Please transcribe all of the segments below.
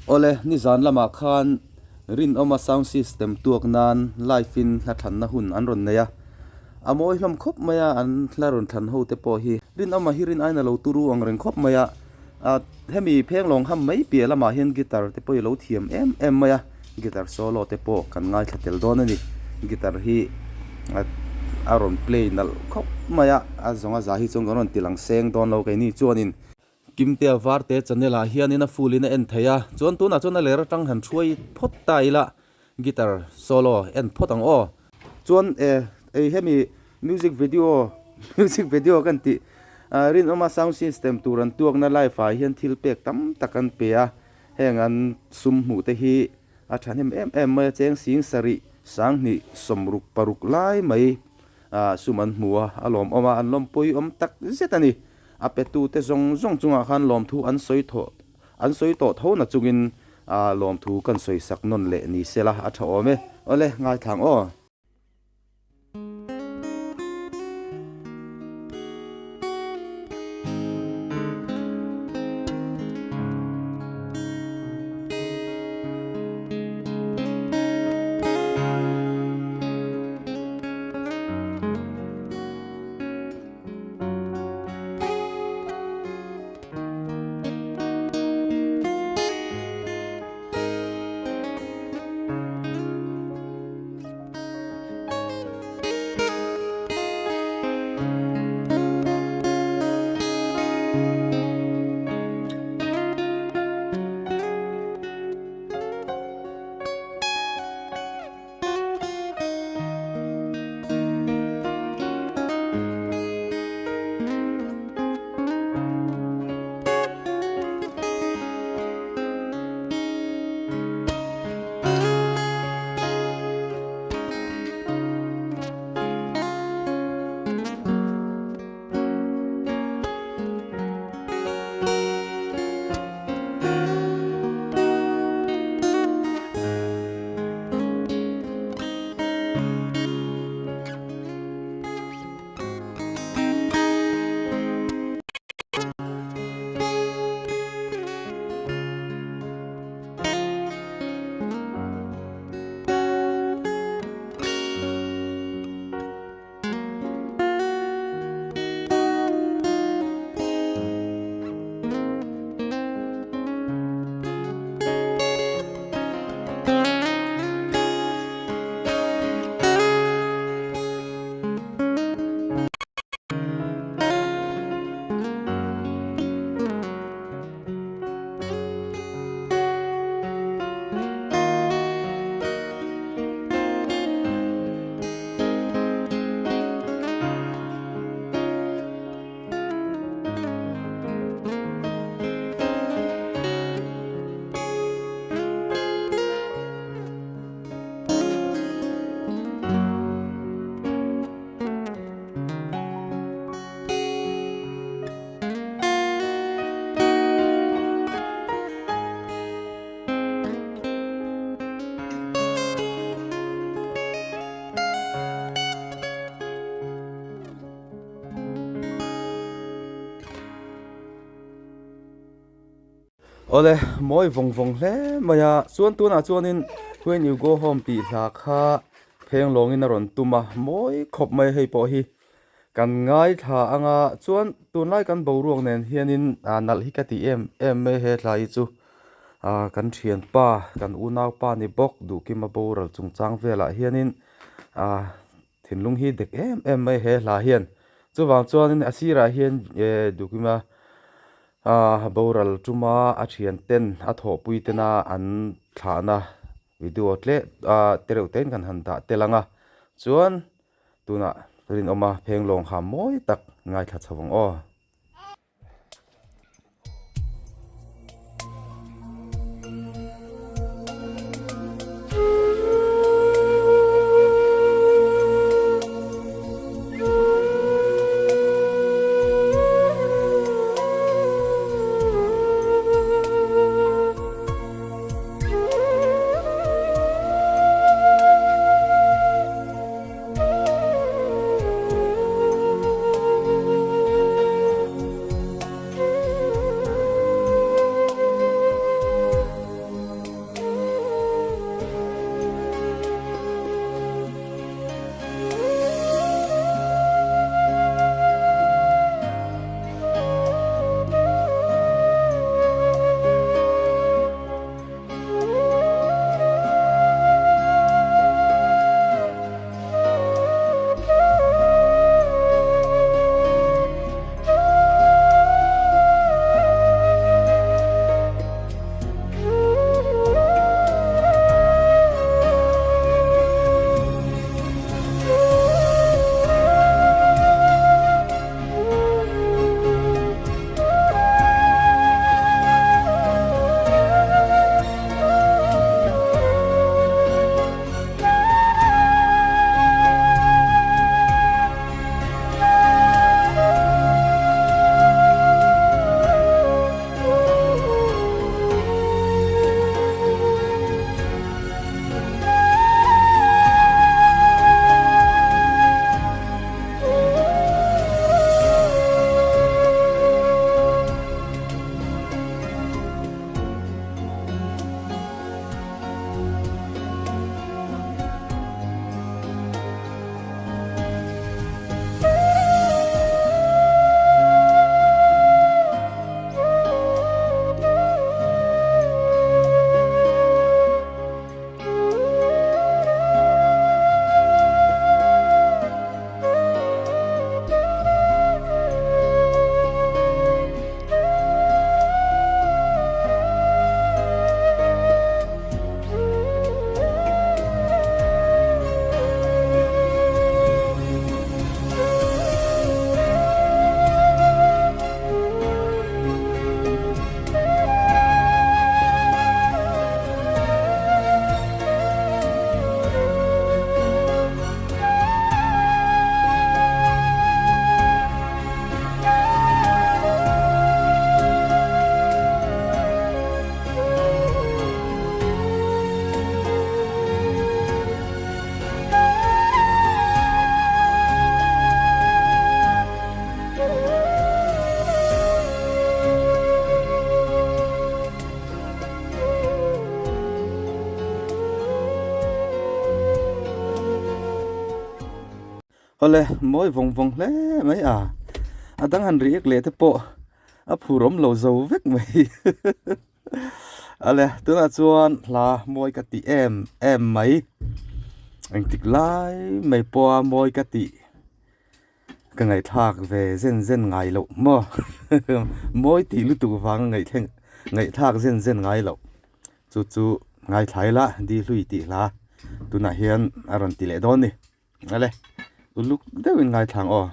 Awle, nizan lamah khan Rinawma sound system tuak nan live in hla thlanna hun an rawn nei a, a mawi hlawm khawp mai a, an hla rawn thlan ho te pawh hi Rinawma hi rin aina lo turu ang reng khawp mai a, hemi phenglawng ham mai piah lamah hian guitar te pawh hi lo thiam em em mai a, guitar solo te pawh kan ngaithla tel dawn a ni, guitar hi a rawn play nalh khawp mai a, a zawnga za hi chuan kan rawn ti lang seng dawn lo keini chuanin. Kimtea Varte channel ah hianin a full in a en thei a, chuan tunah chuan a ler atang han hruai phawt ta ila guitar solo en phawt ang aw. Chuan e ei hemi music video music video kan tih Rinawma sound system tur an tuakna live ah hian thil pek tam tak an pe a, heng an sum hmuh te hi a thahnem em em mai a, cheng sing sarih sanghnih sawmruk paruk lai mai sum an hmu a, a lawmawm a, an lawmpui awm tak zet a ni. A petute zawng zawng chungah khan lawmthu an sawi thawh an sawi tawh tho na chungin lawmthu kan sawi sak nawn leh ni sela a tha awm e. Awle, ngaithlang aw. Awle, mawi vawng vawng hle mai a, chuan tunah chuanin When you go home tih hla kha pheng lawngin a rawn tum a, mawi khawp mai hei pawh hi kan ngaithla ang a, chuan tunlai kan boruak nen hianin nalh hi ka ti em em mai he hla hi chu. Ah kan thianpa kan unaupa ni bawk Duhkima boral chungchang velah hianin ah thinlung hi dek em em mai he hla hian chuvang chuanin a sirah hian eh Duhkima ah boral tuma a thian ten a thawhpui tena an thlahna video tleh ah tereuh tein kan han dah tel ang a chuan tunah rinawma phenglawng ha mawi tak ngaithla chho ang aw. Awle, mawi vawng vawng hle mai a. A dang han riak leh te pawh a phur awm lo zo vek mai. Awle, tunah chuan hla mawi ka tih em em mai. Engtik lai mai pawha mawi ka tih ka ngaihthlak ve zen zen ngai loh maw. Mawi tih lutuk vanga ngaihthleng ngaihthlak zen zen ngai loh. Chu chu ngaithlai la di hlui tih hla tunah hian a rawn ti leh dawn a ni. Ale uluk deuhin ngaithla ang aw.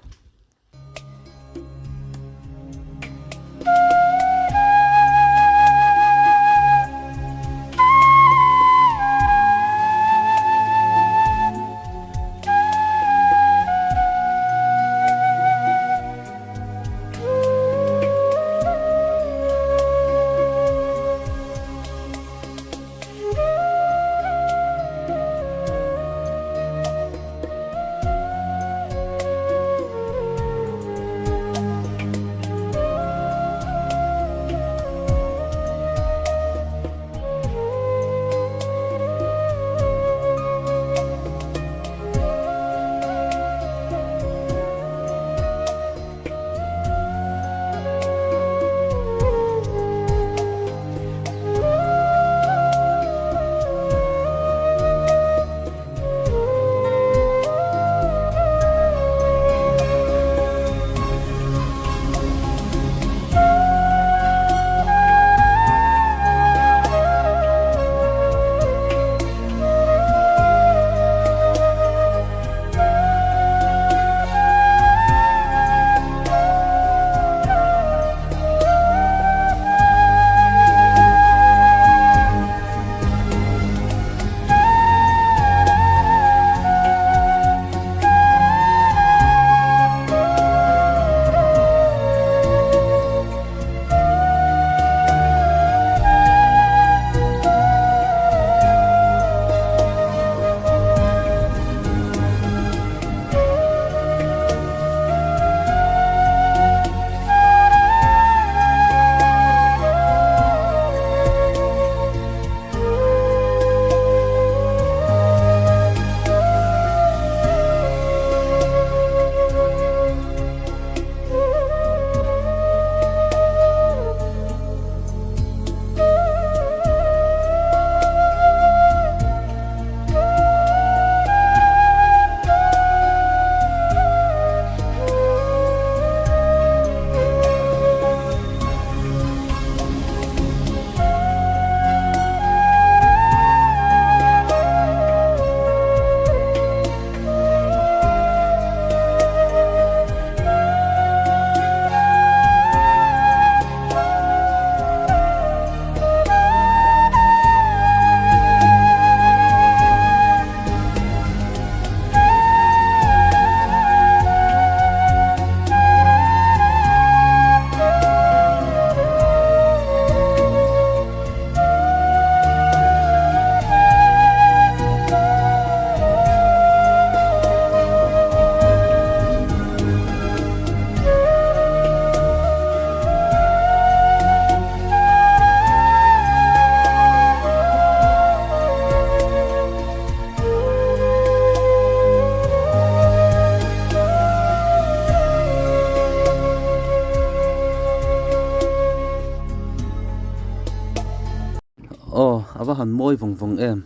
Aw a va han mawi vawng vawng em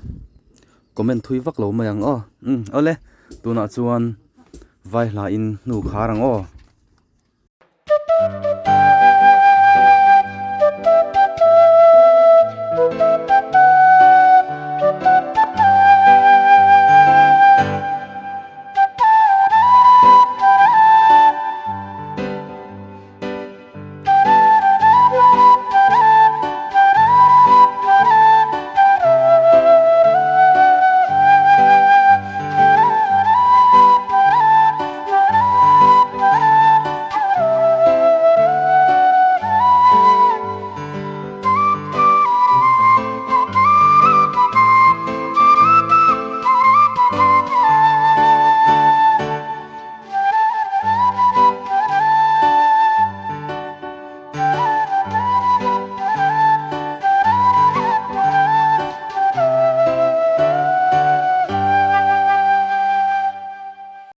comment thui vak lo mai ang aw umm awle tunah chuan vai hla in hnu khar ang aw.